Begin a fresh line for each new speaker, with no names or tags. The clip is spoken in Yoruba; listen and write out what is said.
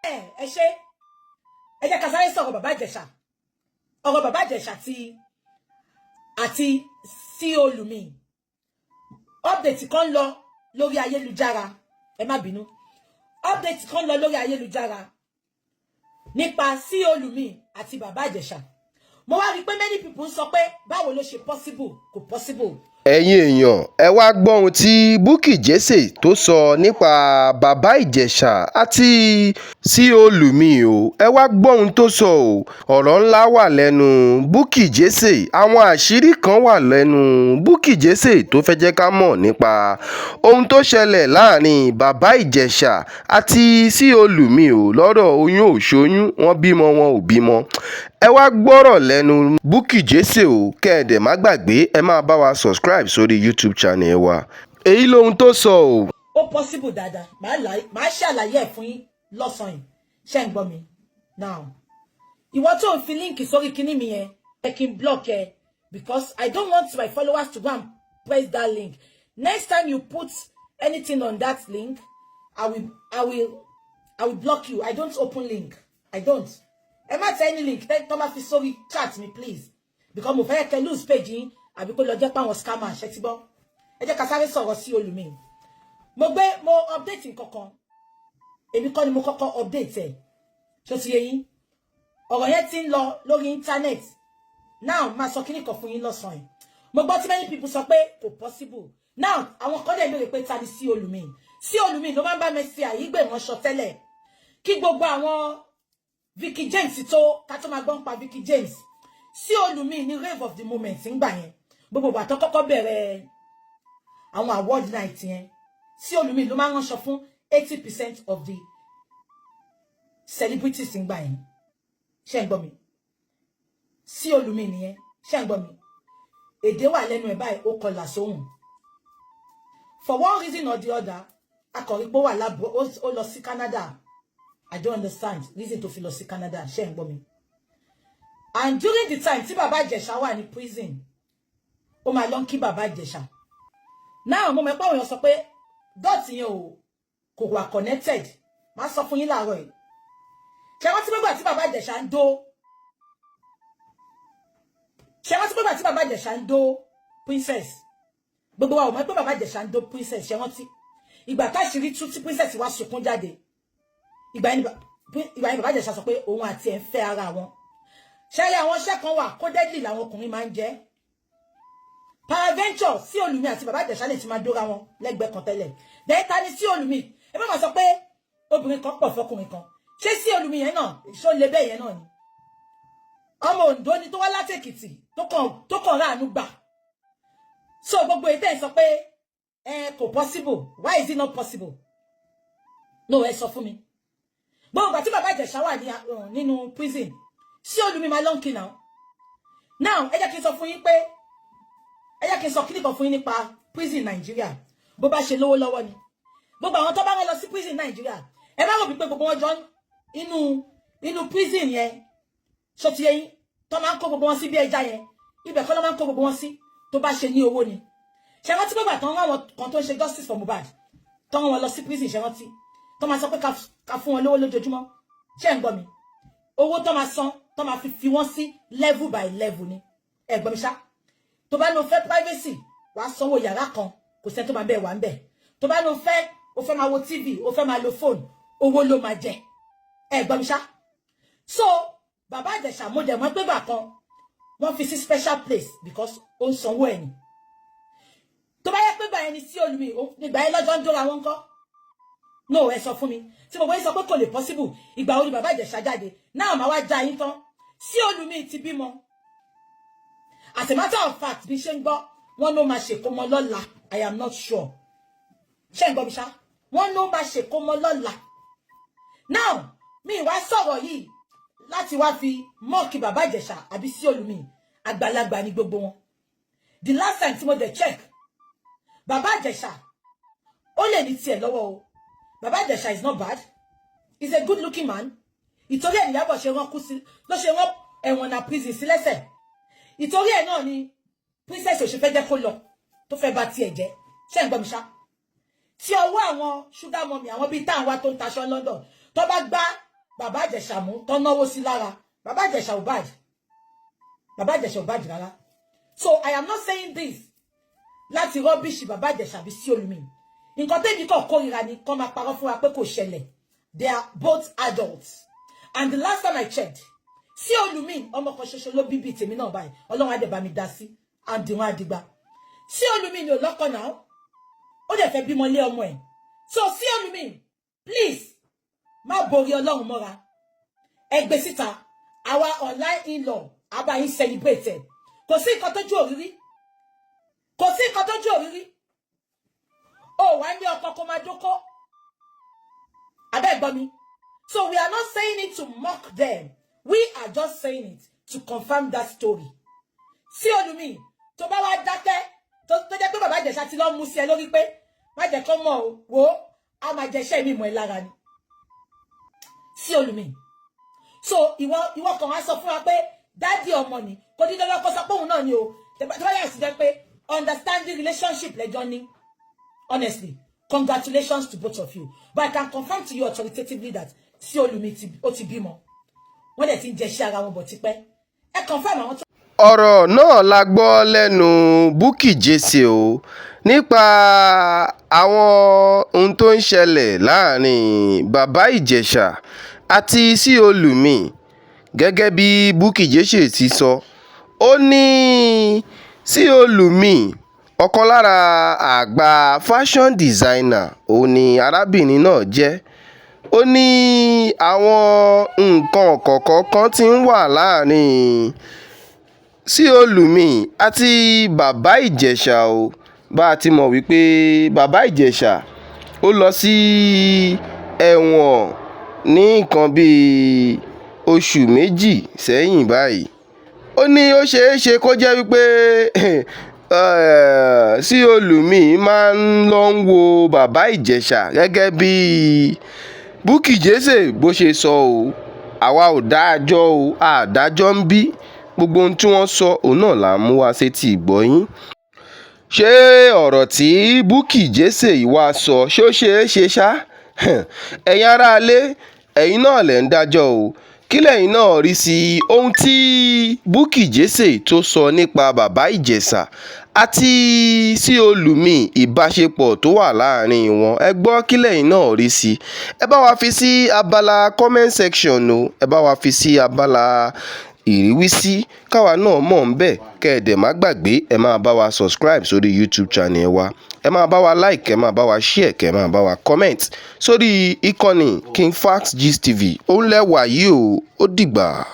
Ẹ ṣe, ẹ jẹ́ ká sáré sọ̀rọ̀ Bàbá Ìjẹ̀ṣà, ọ̀rọ̀ Bàbá Ìjẹ̀ṣà àti CEO Luminee. Update kan lọ lórí ayélujára, ẹ má bínú, update kan lọ lórí ayélujára nípa CEO Luminee àti Bàbá Ìjẹ̀ṣà. Mo wá rí i pé many people sọ pé báwo ló ṣe possible? Kò possible.
Ẹ̀yin èèyàn, ẹ wàá gbọ́ ohun tí Bukky Jesse tó sọ nípa Bàbá Ìjẹsà àti CEO Luminee o. Ẹ wàá gbọ́ ohun tó sọ ọ́. Ọ̀rọ̀ ńlá wà lẹ́nu Bukky Jesse, àwọn àṣírí kan wà lẹ́nu Bukky Jesse tó fẹ́ẹ́ jẹ́ ká mọ̀ nípa ohun tó ṣẹlẹ̀ láàrin Bàbá Ìjẹsà àti CEO Luminee o, lọ́rọ̀ oyún ò ṣoyún, wọ́n bímọ, wọn ò bímọ. Ẹ wàá gbọ́rọ̀ lẹ́nu Bukky Jesse o. Kẹ́ ẹ dẹ̀ má gbàgbé, ẹ máa bá wa subscribe sórí YouTube channel wa. Èyí lohun tó sọ o.
Ó possible dáadáa. Màá ṣàlàyé ẹ̀ fún yín lọ́sàn-án yìí. Ṣé ń gbọ́ mi now? Ìwọ tó ń fi link sórí kinní mi yẹn, ẹ kí n block ẹ, because I don't want my followers to go and press that link. Next time you put anything on that link, I will block you. I don't open link. I don't. Ẹ má tẹ any link tó bá fi sórí chat mi, please, because mo fẹ́ kẹ́ lose page yín, àbí kó lọ jẹ́ pé àwọn scammer ṣe ti gbọ́. Ẹ jẹ́ ká sáré sọ̀rọ̀ sí Luminee. Mo gbé, mo update nǹkan kan. Èmi kọ́ ni mo kọ́kọ́ update ẹ̀. Ṣó ti yé yín? Ọ̀rọ̀ yẹn ti ń lọ lórí internet now. Máa sọ kíní kan fún yín lọ́sàn-án yìí. Mo gbọ́ tí many people sọ pé kò possible. Now, àwọn kan dẹ̀ béèrè pé ta ni CEO Luminee? CEO Luminee ló máa ń bá Mercy Aigbe ránṣọ tẹ́lẹ̀, kí gbogbo àwọn Vicky James tó ká tó máa gbọ́n pa Vicky James. CEO Luminee ní rave of the moment ńgbà yẹn. Gbogbo ìgbà tó kọ́kọ́ bẹ̀rẹ̀ àwọn award night yẹn, CEO Luminee ló máa ń ránṣọ fún 80% of the celebrities ń gbà yẹn. Ṣé ń gbọ́ mi? CEO Luminee nìyẹn. Ṣé ń gbọ́ mi? Èdè wà lẹ́nu ẹ̀ báyìí, ó kọlà sóhùn. For one reason or the other, akọ̀rí pé ó wà lábọ̀, ó lọ sí Canada. I don't understand reason tó fi lọ sí Canada. Ṣé ń gbọ́ mi? And during the time tí Bàbá Ìjẹ̀ṣà wà ní prison, ó máa lọ ń kí Bàbá Ìjẹ̀ṣà. Now, mo mọ̀ pé àwọn èèyàn sọ pé dot yẹn ò kò wà connected. Máa sọ fún yín láàárọ̀ yìí. Ṣé wọ́n ti gbégbà tí Bàbá Ìjẹ̀ṣà ń dó? Ṣé wọ́n ti gbégbà tí Bàbá Ìjẹ̀ṣà ń dó Princess? Gbogbo wa ò mọ̀ pé Bàbá Ìjẹ̀ṣà ń dó Princess. Ṣé wọ́n ti ìgbà táṣìírí tú tí Princess wá sunkún jáde, ìgbà yẹn Bàbá Ìjẹ̀ṣà sọ pé òun àti ẹ̀ ń fẹ́ ara wọn. Ṣẹlẹ̀, àwọn iṣẹ́ kan wà codedly làwọn ọkùnrin máa ń jẹ́. Peradventure, CEO Luminee àti Bàbá Ìjẹ̀ṣà lè ti máa dóra wọn lẹ́gbẹ̀ẹ́ kan tẹ́lẹ̀. Dẹ́ta ni CEO Luminee. Ẹ má máa sọ pé obìnrin kan pọ̀ fọkùnrin kan. Ṣé CEO Luminee yẹn náà ṣó lè bẹ́ẹ̀ yẹn náà ni? Ọmọ Oǹdó ni tó wá láti Èkìtì, tó kàn ráàánú gbà. So gbogbo ètò ẹ̀ sọ pé ẹ kò possible. Why is it not possible? No, ẹ sọ fún mi. Gbogbo ìgbà tí Bàbá Ìjẹ̀ṣà wà nínú prison, CEO Luminee máa lọ́nkì náà. Now, ẹ jẹ́ kí n sọ fún yín pé, ẹ jẹ́ kí n sọ kíní kan fún yín nípa prison Nàìjíríà. Bó bá ṣe lówó lọ́wọ́ ni gbogbo àwọn tó bá wọn lọ sí prison Nàìjíríà. Ẹ bá rò wípé gbogbo wọn jọ inú prison yẹn, ṣó ti yé yín, tó máa ń kó gbogbo wọn sí bí ẹja yẹn, ibẹ̀ kọ́ ló máa ń kó gbogbo wọn sí. Tó bá ṣe ní owó ni. Ṣe rántí gbogbo àtàwọn àwọn kan tó ń ṣe justice for Mohbad, tó ń wọn lọ sí prison? Ṣe rántí tó máa sọ pé ká fún wọn lówó lójoojúmọ́? Ṣé ń gbọ́ mi? Owó tó máa san, tó máa fi wọ́n sí level by level ni. Ẹ gbọ́ mi ṣá? Tó bá ní o fẹ́ privacy, wàá sanwó yàrá kan, kò sẹ́ni tó máa bẹ́ẹ̀ wà ń bẹ̀. Tó bá ní o fẹ́ máa wo TV, o fẹ́ máa lo phone, owó ló máa jẹ. Ẹ gbọ́ mi ṣá? So Bàbá Ìjẹ̀ṣà, mo dẹ̀ mọ̀ pé gbà kan wọ́n fi sí special place because ó ń sanwó ẹ̀ ni. Tó bá yẹ pé gbà yẹn ni CEO Luminee nígbà yẹn lọ́jọ́ ń dóra wọn kọ́. No, ẹ sọ fún mi. Tí gbogbo yín sọ pé kò lè possible, ìgbà wo ni Bàbá Ìjẹ̀ṣà jáde náà? Máa wá já yín tán. CEO Luminee ti bímọ. As a matter of fact, bí ṣe ń gbọ́, wọ́n ló máa ṣèkómọ lọ́la. I am not sure. Ṣé ń gbọ́ mi ṣá? Wọ́n ló máa ṣèkómọ lọ́la. Now, mi wá sọ̀rọ̀ yìí láti wá fi mock Bàbá Ìjẹ̀ṣà àbí CEO Luminee. Àgbàlagbà ní gbogbo wọn. The last time tí mo dẹ̀ check, Bàbá Ìjẹ̀ṣà ó lè ní tiẹ̀ lọ́wọ́ o. Bàbá Ìjẹ̀ṣà is not bad. He's a good looking man. Ìtorí ẹ̀ níyàbọ̀ ṣe rán kú sí, ló ṣe rán ẹ̀wọ̀n na prison sí lẹ́sẹ̀. Ìtorí ẹ̀ náà ni Princess ò ṣe fẹ́ jẹ́ kó lọ, tó fẹ́ bà tiẹ̀ jẹ́. Ṣé ń gbọ́ mi ṣá? Tí ọwọ́ àwọn sugar mummy, àwọn bíi táwọn wá tó ń taṣọ London, tó bá gbá Bàbá Ìjẹ̀ṣà mú tó náwó sí lára. Bàbá Ìjẹ̀ṣà ò bad, Bàbá Ìjẹ̀ṣà ò bad rárá. So I am not saying this láti rubbish Bàbá Ìjẹ̀ṣà bí sí olùmí. Nǹkan tẹ́mi kàn kórìíra ni kọ́ máa parọ́ fún wa pé kò ṣẹlẹ̀. They are both adults, and the last time I checked, sí olùmí, ọmọ kan ṣoṣo ló bíbí tèmi náà báyìí. Ọlọ́run á dẹ̀ bá mi dá sí àdìwọ̀n àdìgbà. Sí olùmí ni ò lọ́kọ náà, ó dẹ̀ fẹ́ bímọ lé ọmọ ẹ̀. So sí olùmí, please, má borí Ọlọ́run mọ́ra. Ẹ gbé síta, àwa online in-law àbá yín celebrate ẹ̀. Kò sí nǹkan tójú òrírí, kò sí nǹkan tójú òrírí. Ó wá ní ọkọ kó máa dókó abẹ́ gbọ́ mi. So we are not saying it to mock them, we are just saying it to confirm that story. Sí olùmí, tó bá wá dákẹ́, tó jẹ́ pé Bàbá Ìjẹ̀ṣà ti lọ mú sí ẹ lórí pé má jẹ́ kó mọ̀ o, wò ó, a máa jẹ́ṣẹ́ mi mọ́ ẹ lára ni. Sí olùmí, so ìwọ kan wá sọ fún wa pé daddy ọmọ ni. Kò ní dandan kó sọ pé òun náà ni o. Tó bá yà sí jẹ́ pé understanding relationship lẹ́jọ́ ní, honestly, congratulations to both of you. But I can confirm to you authoritatively that sí olùmí ó ti bímọ, wọ́n dẹ̀ ti ń jẹ́ṣẹ́ ara wọn bọ̀ tipẹ́. Ẹ confirm àwọn tó.
Ọ̀rọ̀ náà la gbọ́ lẹ́nu Bukky Jesse o nípa àwọn ohun tó ń ṣẹlẹ̀ láàrin Bàbá Ìjẹsà àti Seolùmí. Gẹ́gẹ́ bí Bukky Jesse ti sọ, ọ́ ní Seolùmí, ọ̀kan lára àgbà fashion designer òun ni arábìnrin náà jẹ́. Ó ní àwọn nǹkan kọ̀ọ̀kan kan tí ń wà láàrin Seolùmí àti Bàbá Ìjẹsà o. Bá a ti mọ̀ wípé Bàbá Ìjẹsà ó lọ sí ẹ̀wọ̀n ní nǹkan bíi oṣù 2 sẹ́yìn báyìí, ó ní ó ṣeé ṣe kó jẹ́ wípé Seolùmí máa ń lọ wo Bàbá Ìjẹsà gẹ́gẹ́ bí Bukky Jesse bó ṣe sọ ọ́. Àwa ò dájọ́ o, àdájọ́ ń bí gbogbo ohun tí wọ́n sọ, òun náà là ń mú wá sétí ìgbọ́ yín. Ṣé ọ̀rọ̀ tí Bukky Jesse yìí wàá sọ, ṣó ṣeé ṣe ṣá? Ẹ̀yin aráalé, ẹ̀yin náà lẹ̀ ń dájọ́ o. Kí lẹ́yìn náà rí sí ohun tí Bukky Jesse tó sọ nípa Bàbá Ìjẹsà àti Seolùmí, ìbáṣepọ̀ tó wà láàrin wọn? Ẹ gbọ́, kí lẹ́yìn náà rí sí? Ẹ bá wa fi sí abala comment section o. Ẹ bá wa fi sí abala ìrísí káwa náà mọ̀ ń bẹ̀. Kẹ́ ẹ dẹ̀ má gbàgbé, ẹ máa bá wa subscribe sórí YouTube channel wa, ẹ máa bá wa like, ẹ máa bá wa share, kẹ́ ẹ máa bá wa comment sórí ìkànnì King Fax Gist TV. Òun lẹ́wà yìí o. Ó dìgbà.